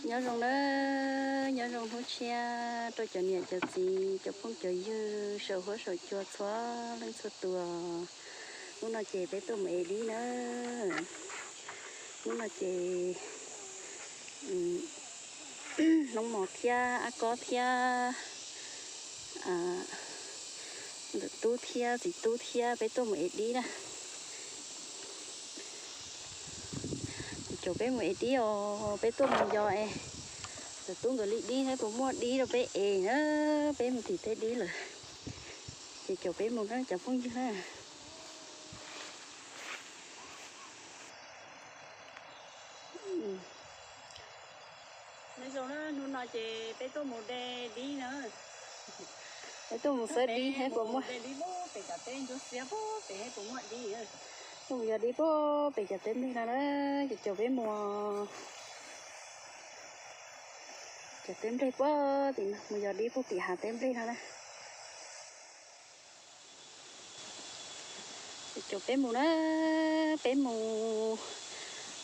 Nyob zoo nawb, nyob zoo hnub tshiab rau cov niam cov txiv, cov phooj cov ywg saum huab saum cua txhua leej txhua tus. Hnub no ces peb tuaj mus ev dib na. Hnub no ces Hnub Mos thiab Ab Kob thiab ntxawm Tub thiab txiv Tub thiab peb tuaj mus ev dib na. Ces caum peb mus ev dib os, peb tuaj mus yos es ntxawm Tub nkawd li dib thiab puas muaj dib rau peb ev na. Peb mus tim teb dib lawm, ces caum peb mus na cov phooj ywg na. Nyob zoo na, hnub no ces peb tuaj mus de dib na. Peb tuaj mus xawb dib thiab puas muaj, peb tuaj mus yos dib puag pem cov teb nplej no na, ces caum peb mus cov teb nplej puag tim no, mus yos dib puag tim hav teb nplej no na. Ces caum peb mus na, peb mus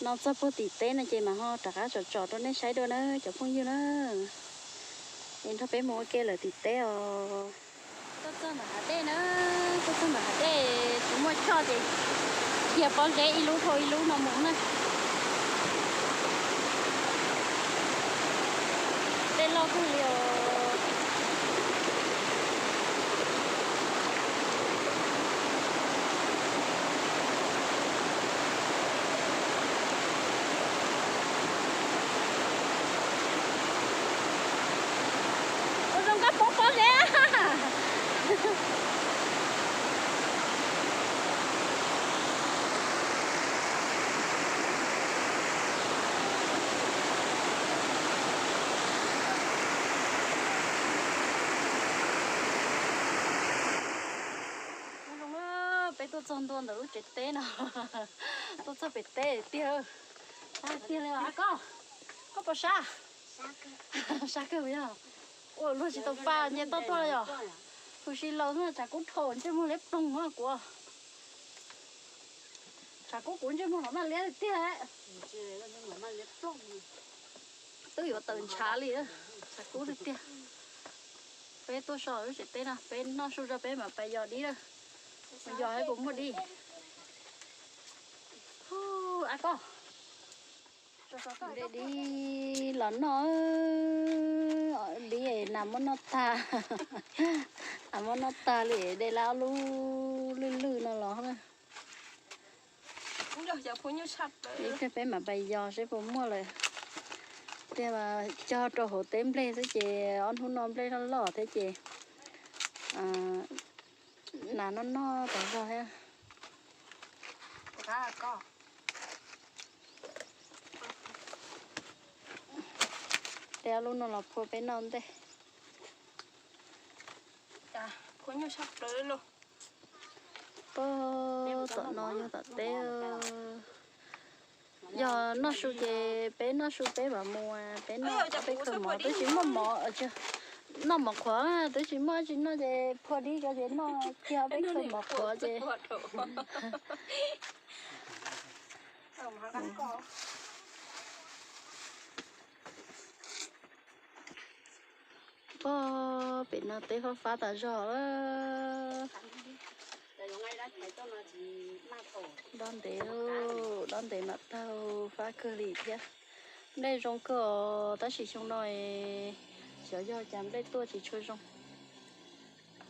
no txog puag tim teb no ces mam ho rov qab tsom tsom rau nej saib dua na cov phooj ywg na. Es nrog peb mus ua ke lawm tim teb os. Tuaj txog ntawm hav dej na, tuaj txog ntawm hav dej tsis muaj choj ces cia pob zeb ib lub dhau ib lub no mus na. Dej loj kawg li os. Ua zoo nkauj poob pob zeb. Peb tuaj txog ntua ntawm lub tsev teb no, tuaj txog pem teb tiag. Sab tiag li os. Ab Kob, koj puas sab? Sab kawg yog. Ua luag tsis tau pa nce toj tuaj yog. Huv si laus xwb tshav kub dhau ntsej muag liab ploog kuv. Tshav kub kuv ntsej muag los maj liab tiag. Twb yuav tawm ntshav li, tshav kub tiag tiag. Peb tuaj so lub tsev teb no, peb noj su tso peb mam pais yos dib lawm. Yos puas muaj dib. Ab Kob, de dib los noj, dib nas muab noj tag, nas muab noj tag li, de lawm ob lub lwj lwj no los na. Ib pliag peb mam pais yos seb puas muaj lawm. Tiag mas cog rau hauv teb nplej xwb ces ob hnub no nplej loj loj thiab ces nas noj noj tas zog thiab. De ob lub no los phua peb noj ntej. Pab, tom no yog tom teb. Yog noj su ces peb noj su peb mam mus, peb noj peb khaws mov, twb tsis muaj mov, noj mov qhuav, twb tsis muaj tsis noj ces phua dib tso ces noj kiag peb khaws mov qhuav ces. Pab, pem no teb fab fab tas zog. Dob ntev, dob ntev mam taug, fab kawg li thiab. Nplej zoo kawg os, tab sis xyoo no xyov yog cas nplej tuaj tsis tshua zoo.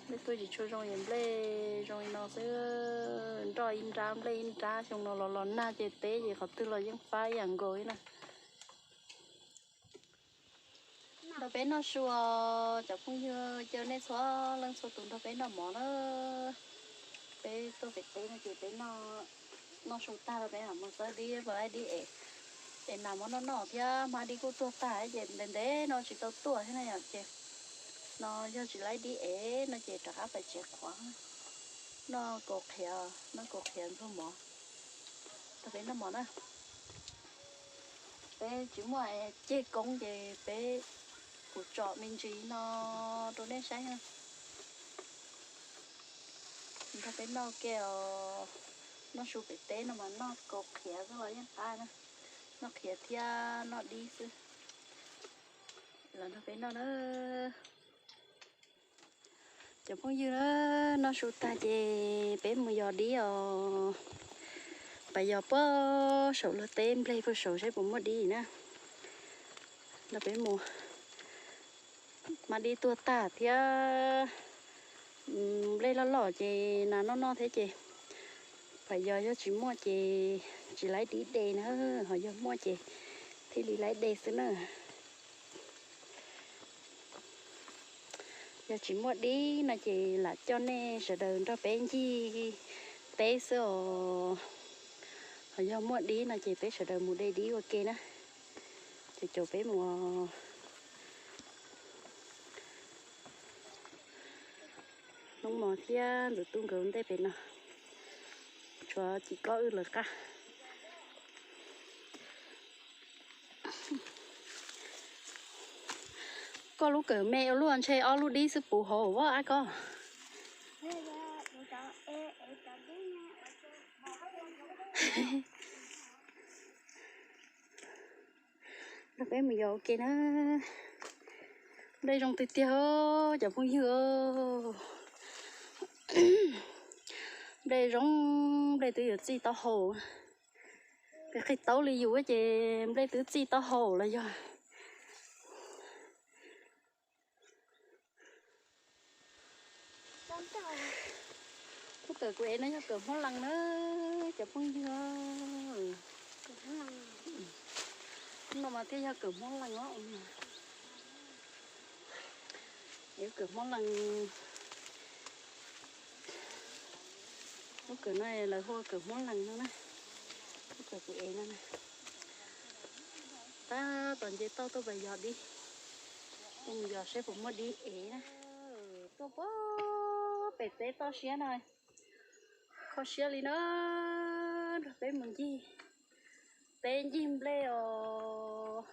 Nplej tuaj tsis tshua zoo es nplej zoo li no xwb, nroj ib nrab nplej ib nrab, xyoo no los los nag ces teb ces qhov twg los yeej fab ib yam nkaus li na. Nrog peb noj su os cov phooj ywg, caw nej txhua leej txhua tus nrog peb noj mov na. Peb tuaj pem teb no ces peb noj su tag los peb mam mus xawb dib, pab dib es, es nas muab noj noj thiab hmab dib kuj tuag tag ces ntev ntev no tsis tau tuaj thiab na yom ces no yog tsis laib dib es no ces rov qab pais tsev qhuav. Noj kaus qhiav, noj kaus qhiav ntxuag mov. Nrog peb noj mov na. Peb tsis muaj ceg koob ces peb kuv tsom me ntsis no rau nej saib na. Nrog peb noj ke os, noj su pem teb no mas noj kaus qhiav xwb los yeej qab na. Noj qhiav thiab noj dib xwb. Los nrog peb noj na. Cov phooj ywg na, noj su tag ces peb mus yos dib os. Pas yos puag saum luag teb nplej puag saum seb puas muaj dib na. Nrog peb mus. Hmab dib tuag tag thiab. Nplej loj loj ces nas noj noj thiab ces pas yos, yog tsis muaj ces tsis laib dib de na, ho yog muaj ces thiaj li laib de xwb na. Yog tsis muaj dib no ces lam coj nej sawv daws nrog peb ncig teb xwb os. Ho yog muaj dib no ces peb sawv daws mus de dib ua ke na. Ces caum peb mus. Hnub Mos thiab Ntxawm Tub nkawd ua ntej pem no, tshuav Cim Kob wb lawv qab. Koj lub kawm me ua luaj ntshe ob lub dib xwb puv hauv ab koj. Nrog peb mus yos ua ke na. Nplej zoo tiag tiag cov phooj ywg. Nplej zoo, nplej twb yuav txij taub hau. Pem qhib taub li yus ces nplej twb txij taub hau los yog. Lub kawm kuv ev no yog kawm Hmoob Lees na, cov phooj ywg. No mas thiaj yog kawm Hmoob Lees os. Ev kawm Hmoob Lees. Lub kawm no lawv hu ua kawm Hmoob Lees no na. Lub kawm kuv ev no na. Tab tom nce toj tuaj pas yos dib. Tuaj mus yos seb puas muaj dib ev na. Tuaj puag pem teb toj siab no. Kho siab li na, nrog peb mus ncig teb ncig nplej os.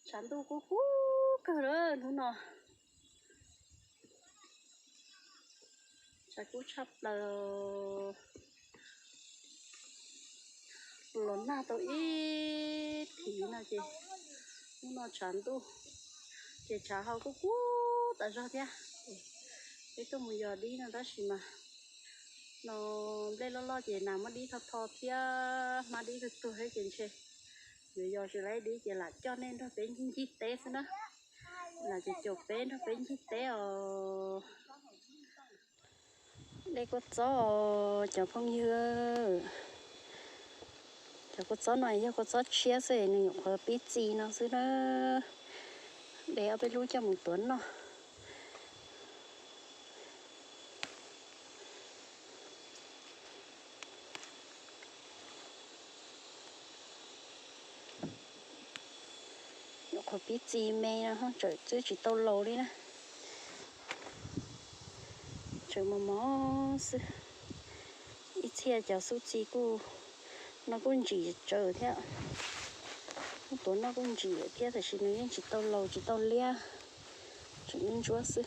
Tshav ntuj kub kub kawg lawm hnub no. Tshav kub tshaj plaws. Los nag tau ib thiv no ces hnub no tshav ntuj ces tshav hau kub kub tas zog thiab. Peb tuaj mus yos dib no tab sis mas no nplej loj loj ces nas muab dib tho tho thiab hmab dib tuag tuag thiab ces ntshe yuav yos tsis laib dib ces lam coj nej nrog peb ncig ncig teb xwb na. Lam ces caum peb nrog peb ncig teb os. Dej kua txob os cov phooj ywg. Cov kua txob no yog kua txob tshiab xwb, nws nyuam qhuav pib txi no xwb na. De ob peb lub coj mus tuav noj. Nyuam qhuav pib txi me no, tsawm twb tsis tau laus li na. Tsawm mos mos xwb. Ib txhia cov xub txi kuj, no kuj ntsim tsawv thiab. Kuj tuav noj kuj ntsim thiab, tiam sis nws yeej tsis tau laus tsis tau liab, tseem ntsuab xwb.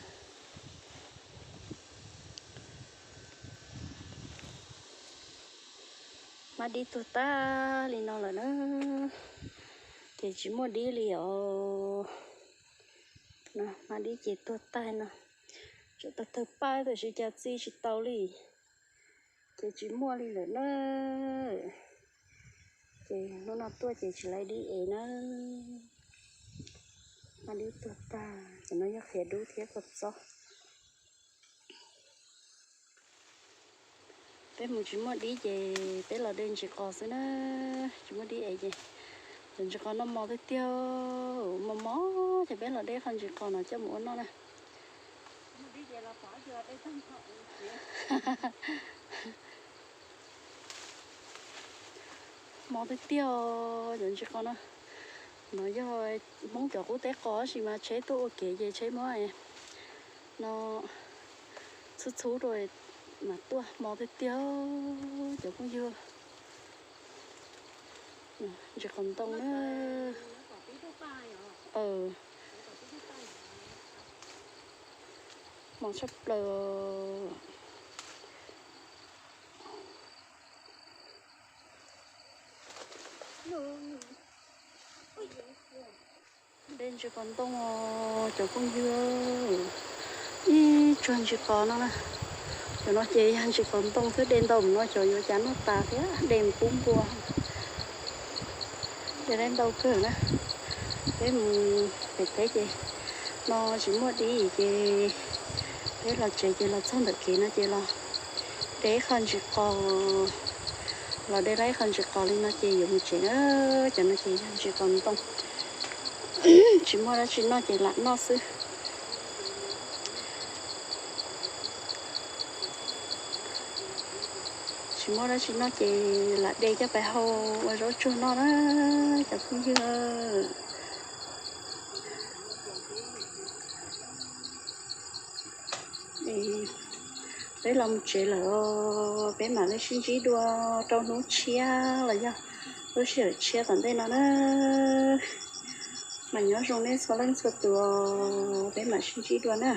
Hmab dib tuag tag li no lawm na, ces tsis muaj dib li os. Hmab dib ces tuag tag no, tseem tawg tawg paj tab sis cas txi tsis tau li, ces tsis muaj li lawm na. Ces hnub no tuaj ces tsis laib dib ev na. Hmab dib tuag tag, cov no yog qhiav dub thiab kua txob. Peb mus tsis muaj dib ces peb los de ntsis qos xwb na. Tsis muaj dib ev ces cov ntsis qos no mos tiag tiag, mos mos ces peb los de qho ntsis qos no coj mus ua noj na. Mos tiag tiag cov ntsis qos no. No yog Hmoob cov qub teb qos tab sis mas tsheb tuaj ua kev ces tsheb muab no txhub txhub rau mas tuaj, mos tiag tiag cov phooj ywg. Ntsis qos ntoo na. Mos tshaj plaws. De ntsis qos ntoo os cov phooj ywg, ib tsuag ntsis qos no na. Cov no ces yog ntsis qos ntoo xwb, de ntau mus no cov yuav cas noj tas thiab, de mus pub npua. Ces de ntau kawg na. Peb mus pem teb ces no tsis muaj dib ces peb los tsev ces los txog ntawm kev no ces los de ib qho ntsis qos, los de tau ib qho ntsis qos li no ces yuav mus tsev na. Cov no ces yog ntsis qos ntoo, tsis muaj dab tsi noj ces lam noj xwb. Tsis muaj dab tsi noj ces lam de coj pais hau ua zaub tsuag noj na cov phooj ywg. Peb los mus tsev lawm, peb mam li sib ntsib dua rau hnub tshiab los yog lub sij hawm tshiab tom ntej no na. Mas nyob zoo nej txhua leej txhua tus, peb mam sib ntsib dua na.